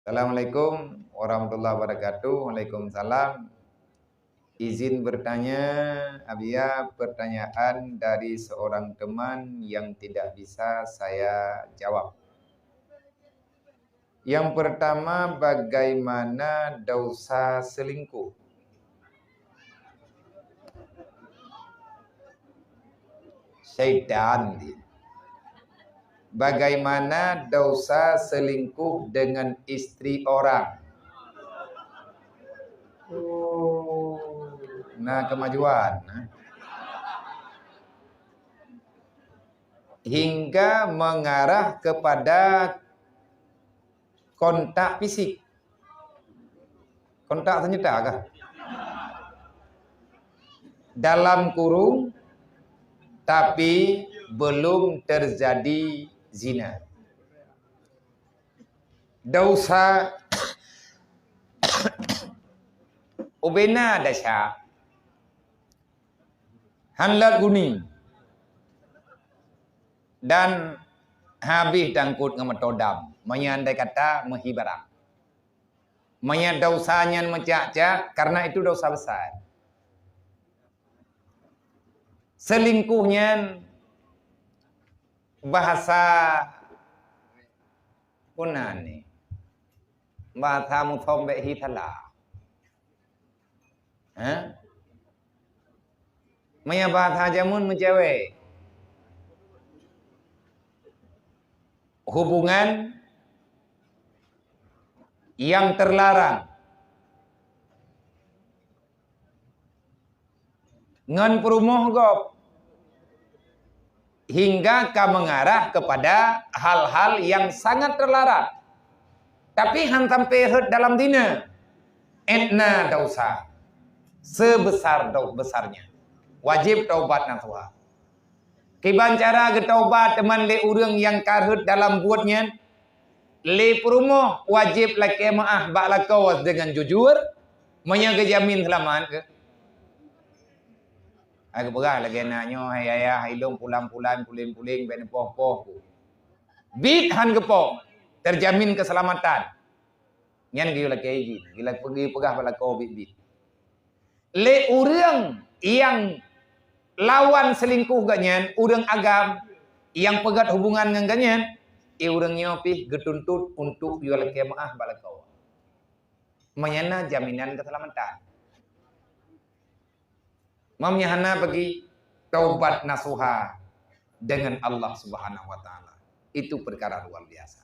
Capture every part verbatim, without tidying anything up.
Assalamualaikum warahmatullahi wabarakatuh. Waalaikumsalam. Izin bertanya, Abiya, pertanyaan dari seorang teman yang tidak bisa saya jawab. Yang pertama, bagaimana dosa selingkuh? Syaitan dia. Bagaimana dosa selingkuh dengan istri orang? Oh, nah, kemajuan, nah. Hingga mengarah kepada kontak fisik. Kontak senjata kah? Dalam kurung, tapi belum terjadi zina. Dosa ubena dasya. Hán lôt guni. Dan habéh tangkot ngon meuto dam. Meunyoe andai kata meuhi barang. Meunyoe dosa nyan meucak-cak, karena itu dosa besar. Selingkuh nyan bahasa puna ni. Bahasa musombek hi salah. Ha? Meunyoe bahasa jameun meucewek. Hubungan yang terlarang ngon peurumoh gob hingga ka mengarah kepada hal-hal yang sangat terlarang. Tapi hán sampai rhot dalam zina. Ét na dosa sebesar dau-, besarnya. Wajib taubat nasuha. Kiban cara geutaubat teuma lé ureuëng nyang ka rhot dalam buet nyan? Lé peurumoh wajéb lakée meuáh bak lakoe deungon jujur, meunyoe geujamin seulamat keu. Hai geupeugah lagée na nyoe, hai ayah, hai lôn pulan-pulan, puléng-puléng, bèk neupoh-poh ku. Biet hán geupoh, terjamin keuseulamatan. Nyan geuyue lakée jih, geuyue peugah bak lakoe biet-biet. Lé ureuëng nyang lawan seulingkoh geuh nyan, ureuëng agam nyang peugét hubungan ngon geuh nyan, i ureuëng nyoe pih geutuntot untuk yue lakée meuáh bak lakoe. Meunyoe na jaminan keuseulamatan. Meunyoe hana bagi taubat nasuha dengan Allah Subhanahu wa Taala. Itu perkara luar biasa.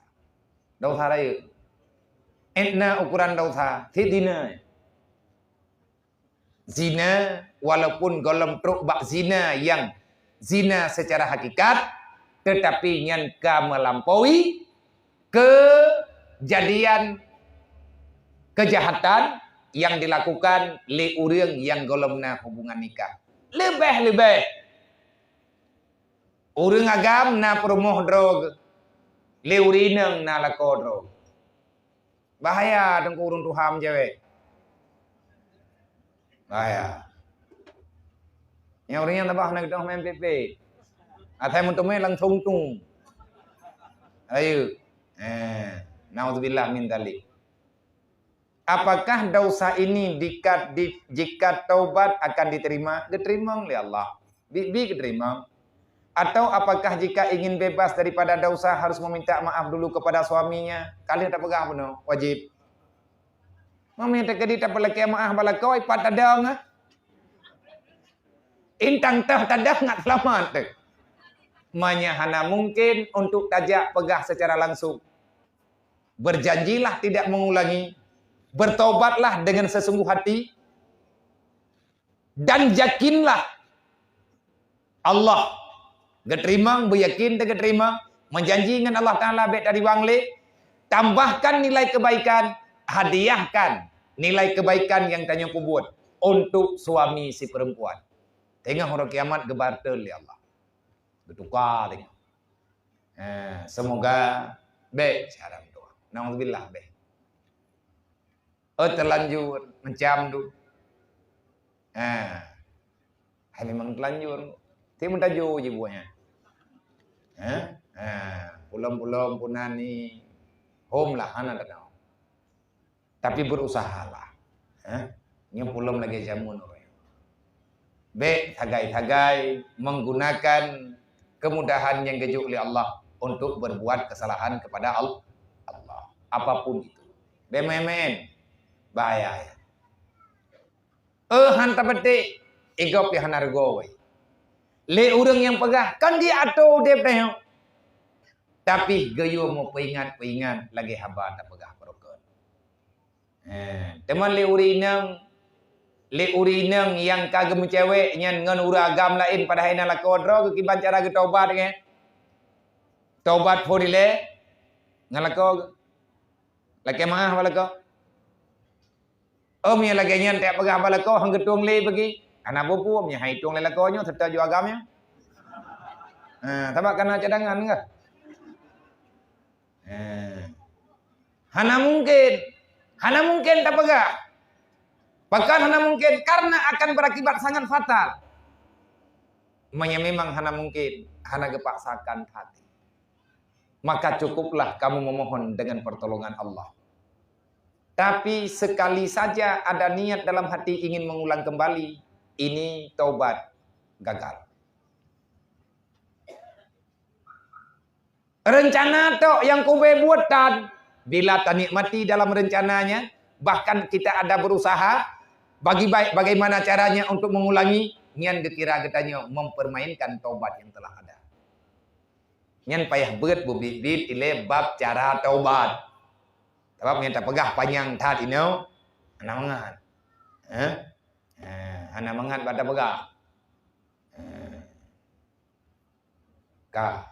Dosa rayeuk. Ét na ukuran dosa, sit zina. Zina, walaupun gohlom trok bak zina nyang zina secara hakikat, tetapi nyan ka melampaui kejadian kejahatan nyang dilakukan lé ureuëng nyang gohlom na hubungan nikah. Leubeh-leubeh ureuëng agam na peurumoh droe, lé ureuëng inong na lakoe droe. Bahaya teungku ureuëng tuha meucewek. Bahaya. Nyang ureuëng nyang tabah na geutanyoe main pépé. Asai meuteumé langsung tung. Ayo. Eh, naudzubillah min dzalik. Apakah dosa ini dikat-, di-, jika taubat akan diterima? Diterima oleh Allah. Bi-, bi diterima. Atau apakah jika ingin bebas daripada dosa harus meminta maaf dulu kepada suaminya? Ka lheueh tapeugah bunoe, wajib. Mami teukeudi tapeuleukée meuáh bak lakoe, pat tadong, ah. Intang tah tadong ngat seulamat teuh. Manya hana mungkin untuk tajak peugah secara langsung. Berjanjilah tidak mengulangi. Bertobatlah dengan sesungguh hati. Dan yakinlah Allah geuteurimong, beuyakin teugeuteurimong, meujanji ngon Allah Taala bék tariwang lé, tambahkan nilai kebaikan, hadiahkan nilai kebaikan nyang tanyoe peubuet untuk suami si perempuan. Teungoh uroe kiamat geubarter lé Allah. Geutuka teungoh. Ha, semoga bék cara meutuah. Naudzubillah bék. Oh, terlanjur, macam tu. Ha. Hai memang terlanjur. Ti meutajô jibuatnya. Ha? Ha, pulom-pulom punan ni hom lah hana tadong. Tapi berusahalah. Eh? Nyoe pulom lagée jameun ureuëng. Bék sagai-sagai menggunakan kemudahan yang geujok lé Allah untuk berbuat kesalahan kepada Al-, Allah. Apapun itu. Bék main-main. Bahaya. Eh, han tapetik, igop pih hana reugoe. Lé ureuëng nyang peugah, kan di atô udeb teuh. Tapi geuyue meupeuingat-peuingat lagée haba tapeugah barokon. Eh, teuma lé ureuëng inong, lé ureuëng inong nyang ka geumeucewek nyan ngon ureuëng agam laén padahai na lakoe droe geukiban cara geutobat nyan. Tobat phon ilée ngon lakoe. Lakée meu'ah bak lakoe. Oh, meunyoe lagée nyan tajak peugah bak lakoe, han geutueng lé bagi. Hana peue-peue, meunyoe han itueng lé lakoe nyoe, seutôt ju agam nyoe. Ha, sabab kana cadangan kah? Ha. Hana mungkin. Hana mungkin tapeugah. Bahkan hana mungkin, karena akan berakibat sangat fatal. Meunyoe memang hana mungkin, hana geupaksakan hati. Maka cukuplah kamu memohon dengan pertolongan Allah. Tapi sekali saja ada niat dalam hati ingin mengulang kembali, ini taubat gagal. Rencana tok nyang kube buet tan, bila tanikmati dalam rencananya, bahkan kita ada berusaha bagi baik bagaimana caranya untuk mengulangi, nyan geukira geutanyoe mempermainkan taubat yang telah ada. Nyan payah beuet beubiet-biet ilée bab cara taubat. Sabab nyan tapeugah panyang that inoe, hana mangat. Eh? Eh, hana mangat bak tapeugah. Eh. Ka.